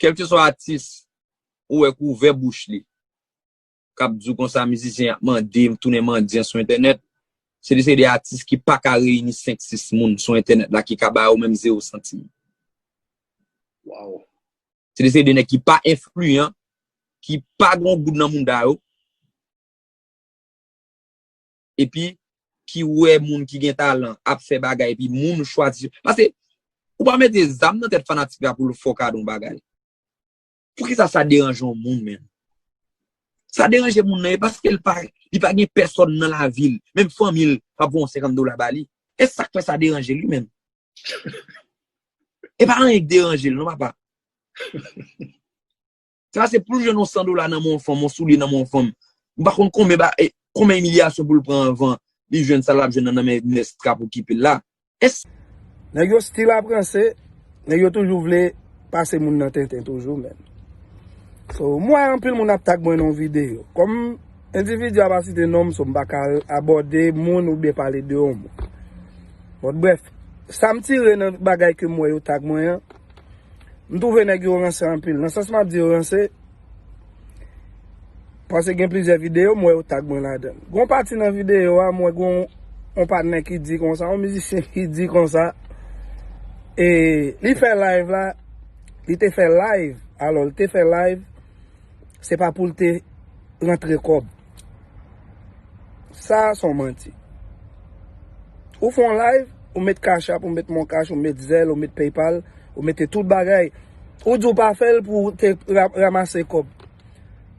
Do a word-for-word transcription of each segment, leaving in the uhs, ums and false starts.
kèlkeswa atis ou wè k ouvè bouch li, k ap di w konsa mizisyen ap mande m, tounen mandyan sou entènèt, se de, se de atis ki pa ka reyini senk sis moun sou entènèt la ki ka ba yo menm zewo santim. Wow. Se de, se de nèg ki pa enfliyan, ki pa gen yon goud nan mouda yo, epi ki wè moun ki gen talan ap fè bagay, epi moun chwazi. Paske ou pa mete zam nan tèt fanatik la pou l fè w kado yon bagay. Poukisa sa deranje yon moun, menm? Sa deranje moun nan, e paske l pa, li pa gen pèsòn nan lavi l, menm fanmi l pa voye yon senkant dola ba li. E sa k fè sa deranje li, menm? E pa anyen k deranje l, non, papa. Sa se pou l jwenn yon san dola nan men yon fanm, yon soulye nan men yon fanm. M pa konn konbyen ba, e, konbyen imilyasyon pou l pran anvan li jwenn sa l ap jwenn nan, nan men nèg k ap okipe l la. Es- Nèg yo still ap ranse, nèg yo toujou vle pase moun nan tenten toujou, men. So, m wè anpil moun ap tag mwen nan yon videyo. Kòm endividi a pa site non m, so m pa ka abòde moun oubyen pale de yon moun. Bon, brèf, sa m tire nan bagay ke m wè yo tag mwen an, m twouve nèg yo ranse anpil. Nan sans m ap di yo ranse, paske gen plizyè videyo m wè yo tag mwen ladan l. Gon pati nan videyo a, m wè gon yon patnè ki di konsa, yon mizisyen ki di konsa, e li fè live la, li te fè live, alò, li te fè live, se pa pou l te rantre kòb. Sa a se yon manti. Ou fè yon live, ou met Cash App, ou met Mon Cash, ou met Zelle, ou met PayPal, ou mete tout bagay. Ou di w pa fè l pou w te ra- ranmase kòb.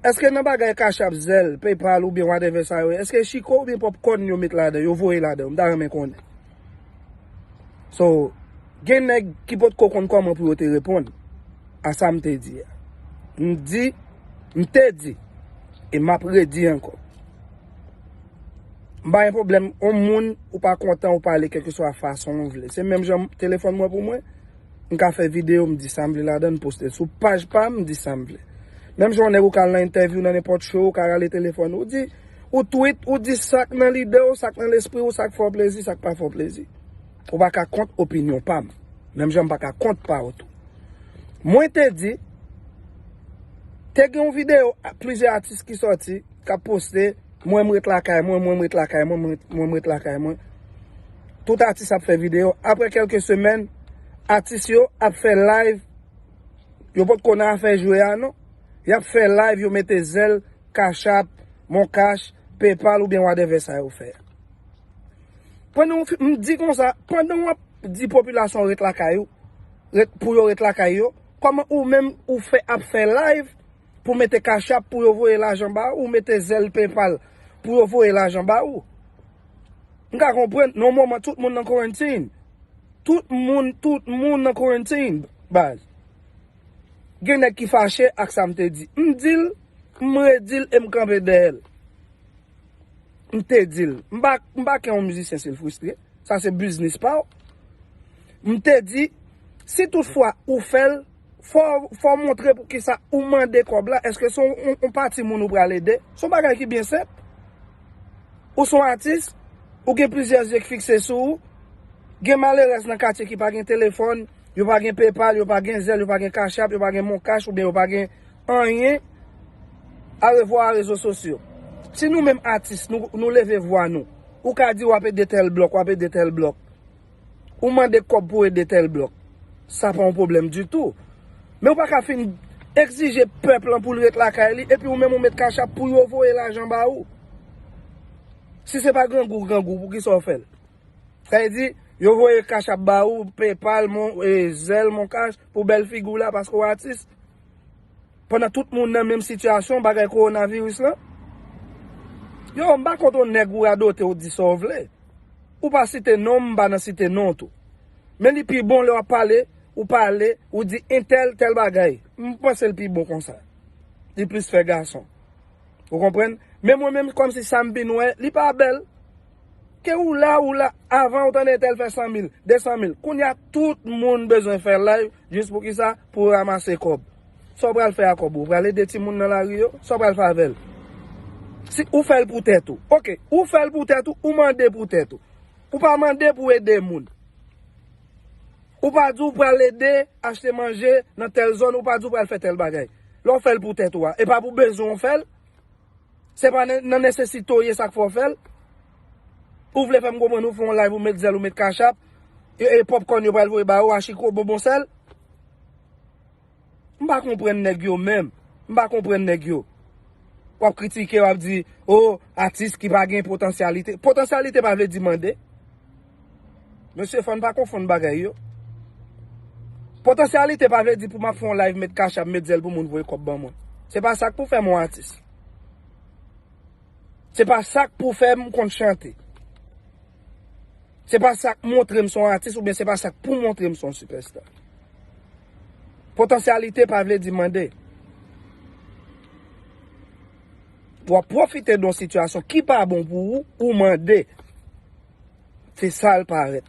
Èske nan bagay Cash App, Zelle, PayPal oubyen whatever sa yo ye, èske chiko oubyen popcorn yo met ladan, yo voye ladan? M ta renmen konnen. So, gen nèg ki potko konn kòman pou yo te reponn a sa m te di a. M di, m te di, e m ap redi ankò. M pa gen pwoblèm, yon moun ou pa kontan ou pale kèlkeswa fason w vle. Se menm jan telefòn mwen pou mwen, m ka fè videyo, m di sa m vle ladan, m poste l sou paj pa m, m di sa m vle. Menm jan yon nèg ou ka al nan entèvyou nan nenpòt show, ou ka rale telefòn ou di, ou tweet, ou di sa k nan lide w, sa k nan lespri w, sa k fè w plezi, sa k pa fè w plezi. Ou pa ka kont opinyon pa m. Menm jan m pa ka kont pa w tou. Mwen te di, te gen yon videyo a- plizyè atis ki sòti, k ap poste, mwen m ret lakay mwen, mwen m ret lakay mwen, mwen m ret- mwen m ret lakay mwen. Tout atis ap fè videyo. Apre kèlke semèn, atis yo ap fè live. Yo potko nan afè jwe a non. Y ap fè live, yo mete Zelle, Cash App, Mon Cash, PayPal oubyen whatever sa yo fè. Pandan w fi- m di konsa, pandan w ap di popilasyon ret lakay ou, ret, pou yo ret lakay yo, kòman ou menm ou fè ap fè live pou mete Cash App pou yo voye lajan ba ou, ou mete Zelle, PayPal pou yo voye lajan ba ou? M ka konprann, nan moman tout moun nan quarantine. Tout moun, tout moun nan quarantine, baz. Gen nèg ki fache ak sa m te di. M di l, m redi l e m kanpe dèyè l. M te di l. M pa, m pa ke yon mizisyen si l fristre. Sa se biznis pa w. M te di, si toutfwa ou fè l, fò, fò w montre poukisa ou mande kòb la. Èske se yon, yon, yon pati moun ou pral ede? Se yon bagay ki byen senp. Ou se yon atis, ou gen plizyè zye k fikse sou ou. Gen malerèz nan katye ki pa gen telefòn, yo pa gen PayPal, yo pa gen Zelle, yo pa gen Cash App, yo pa gen Mon Cash, oubyen yo pa gen anyen. Arevwa a rezo sosyo. Si nou menm atis, nou, nou leve vwa nou, ou ka di w ap ede tèl blòk, w ap ede tèl blòk. Ou mande kòb pou ede tèl blòk. Sa pa yon pwoblèm ditou. Men ou pa ka fin egzije pèp lan pou l ret lakay li, epi ou menm ou met Cash App pou yo voye lajan ba ou. Si se pa grangou, grangou, poukisa w fè l? Sa vle di, yo voye Cash App ba ou, PayPal, mon, e, Zelle, Mon Cash, pou bèl figi w la, paske w atis. Pandan tout moun nan menm sitiyasyon, bagay kowonaviris lan. Yo, m pa kont yon nèg ou radote, ou di sa w vle. Ou pa site non m, m pa nan site non w tou. Men li pi bon lè w ap pale, ou pale, ou di entèl tèl bagay. M panse l pi bon konsa. Li plis fè gason. Ou konprann? Men mwen menm, kòmsi sa m vin wè, li pa bèl. Ke ou la, ou la, avan ou tande entèl fè san mil, de san mil. Kounye a, tout moun bezwen fè live, jis pou kisa? Pou ranmase kòb. Sa w pral fè a kòb ou? Ou pral ede timoun nan lari yo? Sa w pral fè avè l? Si ou fè l pou tèt ou. Oke, ou fè l pou tèt ou, ou mande pou tèt ou. Ou pa mande pou ede moun. Ou pa di w pral ede achte manje nan tèl zòn, ou pa di w pral fè tèl bagay. Lè w fè l pou tèt ou a, e pa pou bezwen w fè l. Se pa nan, nan nesesite w ye sa k fè w fè l. Ou vle fè m konprann ou fè yon live, ou met zèl, ou met kachap, e, e popcorn yo pral voye ba ou, achiko, bonbon sèl. M pa konprann nèg yo menm. M pa konprann nèg yo. W ap kritike, w ap di, "O, atis ki pa gen potansyalite." Potansyalite pa vle di mande. Mesye, fò n pa konfonn bagay yo. Potansyalite pa vle di pou m ap fè yon live, met kachap, met zèl pou moun voye kòb ban mwen. Se pa sa k pou fè m yon atis. Se pa sa k pou fè m konn chante. Se pa sa k montre m se yon atis oubyen se pa sa k pou montre m se yon sipèsta. Potansyalite pa vle di mande. W ap pwofite de yon sitiyasyon ki pa bon pou ou, ou mande. Se sa l parèt.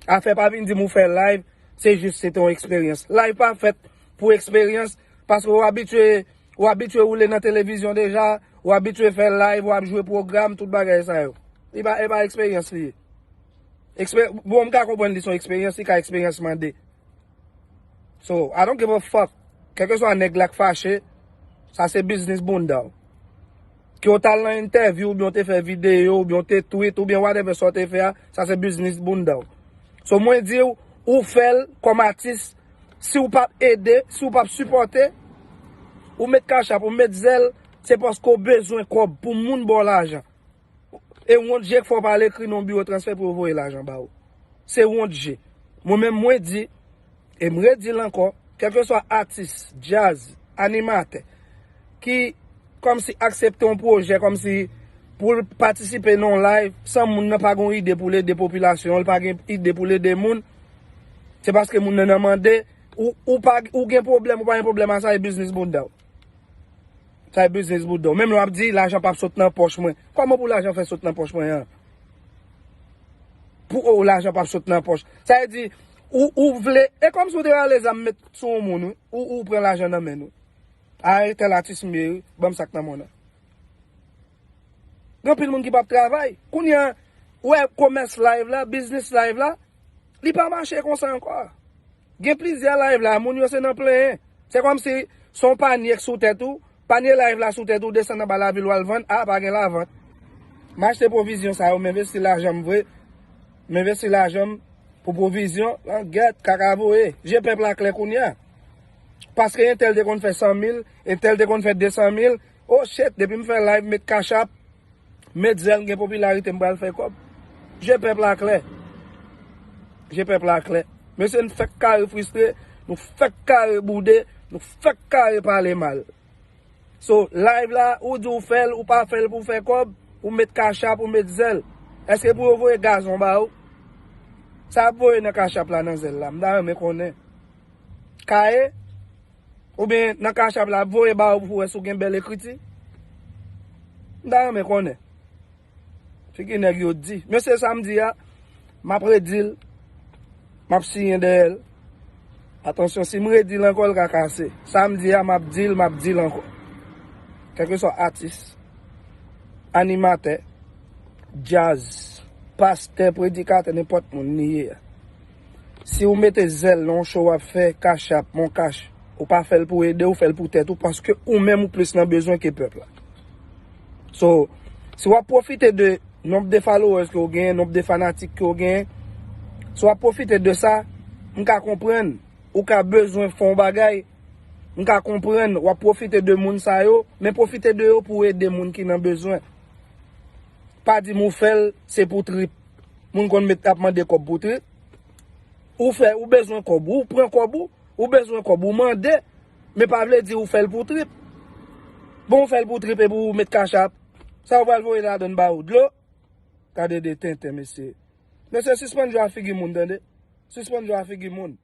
Afè pa vin di m ou fè live, se jis se te yon eksperyans. Live pa fèt pou eksperyans, paske w abitye, w abitye woule nan televizyon deja, w abitye fè live, w ap jwe pwogram, tout bagay sa yo. Li pa, e pa eksperyans li ye. Ekspe-, bon, m ka konprann li se yon eksperyans, li ka eksperyans mande. So, I don't give a fuck. Kèlkeswa nèg la k fache, sa se biznis bounda w. Ke w t al nan entèvyou, oubyen w te fè videyo, oubyen w te tweet, oubyen whatever sa w te fè a, sa se biznis bounda w. So, mwen di w, ou fè l kòm atis, si w p ap ede, si w p ap sipòte, ou met kachap, ou met zèl, se paske w bezwen kòb pou moun ba w lajan. E wont je k fè w pa al ekri nan yon biwo transfè pou yo voye lajan ba ou. Se wont je. Mwen menm, mwen di, e m redi l ankò, kèlkeswa atis, djaz, animatè, ki kòmsi aksepte yon pwojè, kòmsi pou l patisipe nan yon live, san moun nan pa gen yon ide pou l ede popilasyon, li pa gen ide pou l ede moun, se paske moun nan nan mande, ou, ou pa, ou gen pwoblèm, ou pa gen pwoblèm a sa, e biznis bounda w. Sa e biznis bounda w. Menm lè w ap di, "Lajan p ap sot nan pòch mwen." Kòman pou lajan fè sot nan pòch mwen an? Pou ou, lajan p ap sot nan pòch. Sa vle di, ou, ou vle, e kòmsi w te rale zam met sou yon moun, wi. Ou, ou pran lajan nan men nou. A, e tèl atis m ye, wi. Ban m sa k nan men w nan. Gen anpil moun ki p ap travay. Kounye a, ou wè komès live la, biznis live la, li pa mache konsa ankò. Gen plizyè live la, moun yo se nan plenyen. Se kòmsi se yon panye k sou tèt ou, panye live la sou tèt ou, desann anba lavil w al vann, a, pa gen lavant. M achte pwovizyon sa yo, m envesti lajan m vre. M envesti lajan m pou pwovizyon, langèt, kaka voye. Je pèp la klè kounye a. Paske entèl te konn fè san mil, entèl te konn fè de san mil. Oh shit, depi m fè live, met kachap, met zèl, m gen popilarite, m pral fè kòb. Je pèp la klè. Je pèp la klè. Mesye, n fèk kare fristre, nou fèk kare boude, nou fèk kare pale mal. So, live la, ou di w fè l, ou pa fè l pou w fè kòb, ou met kachap, ou met zèl. Èske pou yo voye gazon ba ou? Sa ap voye nan kachap la, nan zèl la, m ta renmen konnen. Kaye? Oubyen nan kachap la, ap voye ba ou pou wè si w gen bèl ekriti? M ta renmen konnen. Figi nèg yo di. Mesye, sa m di a, m ap redi l, m ap siyen dèyè l. Atansyon, si m redi l ankò, l ka kase. Sa m di a, m ap di l, m ap di l ankò. Kèlkeswa atis, animatè, djaz, pastè, predikatè, nenpòt moun li ye a. Si w mete zèl nan yon show w ap fè, kachap, mon kach, ou pa fè l pou ede, ou fè l pou tèt ou, paske ou menm ou plis nan bezwen ke pèp la. So, si w ap pwofite de nonb de followers ke w genyen, nonb de fanatik ke w genyen, si w ap pwofite de sa, m ka konprann, ou ka bezwen fè yon bagay, m ka konprann, w ap pwofite de moun sa yo, men pwofite de yo pou w ede moun ki nan bezwen. Pa di m ou fè l, se pou trip. Moun konn met ap mande kòb pou trip. Ou fè, ou bezwen kòb, ou pran kòb ou, ou bezwen kòb, ou mande, men pa vle di ou fè l pou trip. Bon, ou fè l pou trip epi ou met kachap. Sa ou pral voye ladann ba ou dlo? Gade de tenten, mesye. Mesye, sispann jwe a figi moun, tande. Sispann jwe a figi moun.